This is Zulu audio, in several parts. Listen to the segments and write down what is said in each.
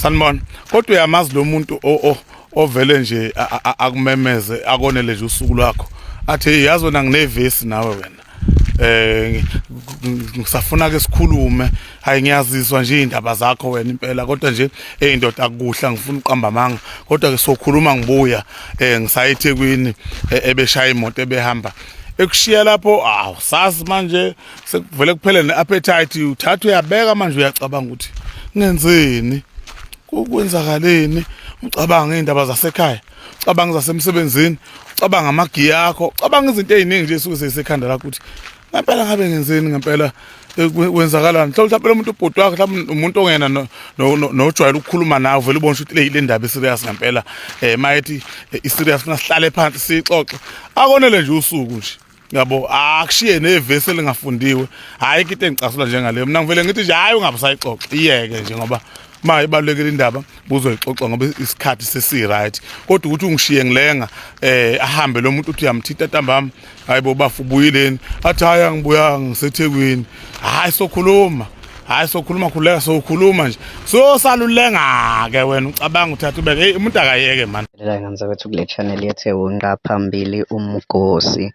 Sanibona. Kodwa uyamazi lo muntu ovele nje akumemeze akonele nje usuku lwakho. Athi hey yazi wena nginevesi nawe wena. Ngisafuna ke sikhulume. Hayi ngiyaziswa nje indaba zakho wena impela kodwa nje hey ndoda akukuhle ngifuna uqamba amanga. Kodwa ke sokhuluma ngibuya ngisaya eThekwini ebeshaya imoto ebehamba. Ekushiya lapho awu sazi manje sekuvele kuphele ne-appetite uthatha uyabeka manje uyacabanga ukuthi ngenzeni kwenzakaleni ucabanga iy'ndaba zasekhaya ucabanga zasemsebenzini ucabanga amagiya akho ucabanga izinto ey'ningi nje esuke seyisekhanda lakho ukuthi ngempela ngabe ngenzeni ngempela kwenzakalani mhlawumbe mhlawumbe umuntu ubhuti wakhe mhlawumbe umuntu ongena nojwayele ukukhuluma nawe vele ubone ukuthi le ndaba iserious ngempela um mayethi iserious funa sihlale phansi siyixoxe akonele nje usuku nje yabo akushiye nevesi elingafundiwe hayi into engicasula njengaleyo mina ngivele ngithi nje hayi ungabe usayixoxa iyeke nje ngoba ma ibalulekile indaba buzoyixoxa ngoba isikhathi sesi-right kodwa ukuthi ungishiye ngilenga ahambe lo muntu uthi uyamthinta ntambama hayi bo bafu ubuyileni athi hayi angibuyanga ngisethekwini hayi sokhuluma hayi sokhuluma khululeka sokhuluma nje sosalulenga-ke wena ucabanga uthatha ubeke hey umuntu akayeke mani La ngane zakwethu kule channel yethu ewunqa phambili umgosi.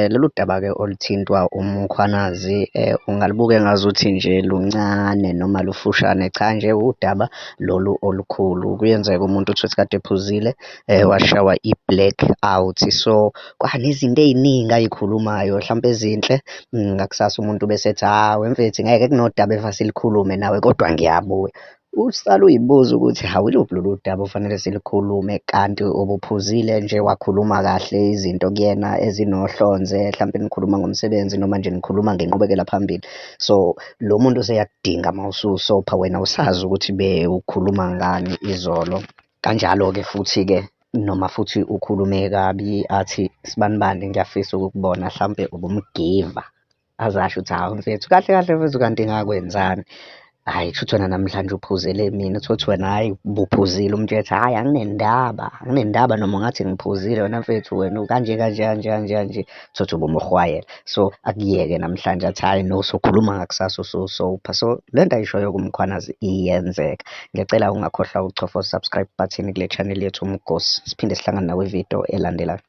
Lolu daba-ke oluthintwa uMkhwanazi ungalubuka engazuthi nje luncane noma lufushane, cha nje udaba lolu olukhulu. Kuyenzeka umuntu uthole ukuthi kade ephuzile washawa i-black out, so kwanezinto ey'ningi ay'khulumayo hlampe ezinhle, ngakusasa umuntu bese ethi hawu mfethu ngeke kunodaba eva silikhulume nawe kodwa ngiyabuya. Usale uy'buza ukuthi hawu iluphi lolu daba ofanele silukhulume kanti ubuphuzile nje wakhuluma kahle izinto kuyena ezinohlonze hlampe nikhuluma ngomsebenzi noma nje nikhuluma ngenqubekela phambili. So lo muntu useyakudinga uma ususopha wena usazi ukuthi bewukhuluma ngani izolo. Kanjalo-ke futhi-ke noma futhi ukhulume kabi athi sibanibani ngiyafisa ukukubona hlampe ubumgiva azasho ukuthi hawu mfethu kahle kahle mfethu kanti ngakwenzani. Hhayi kushuthi wena namhlanje uphuzele mina, uthole ukuthi wena hhayi ubuphuzile umtshele ukuthi hhayi anginendaba, anginendaba noma ungathi ngiphuzile wena mfethu wena kanje kanje kanje kanje kanje, uthole ukuthi ubumuhwayela. So akuyeke namhlanje athi hhayi no sokhuluma ngakusasa ususopha. So le nto ayishoyo kuMkhwanazi iyenzeka. Ngiyacela ungakhohlwa ukuchofa u-subscribe button kule channel yethu Umgosi. Siphinde sihlangane nawe ividiyo elandelayo.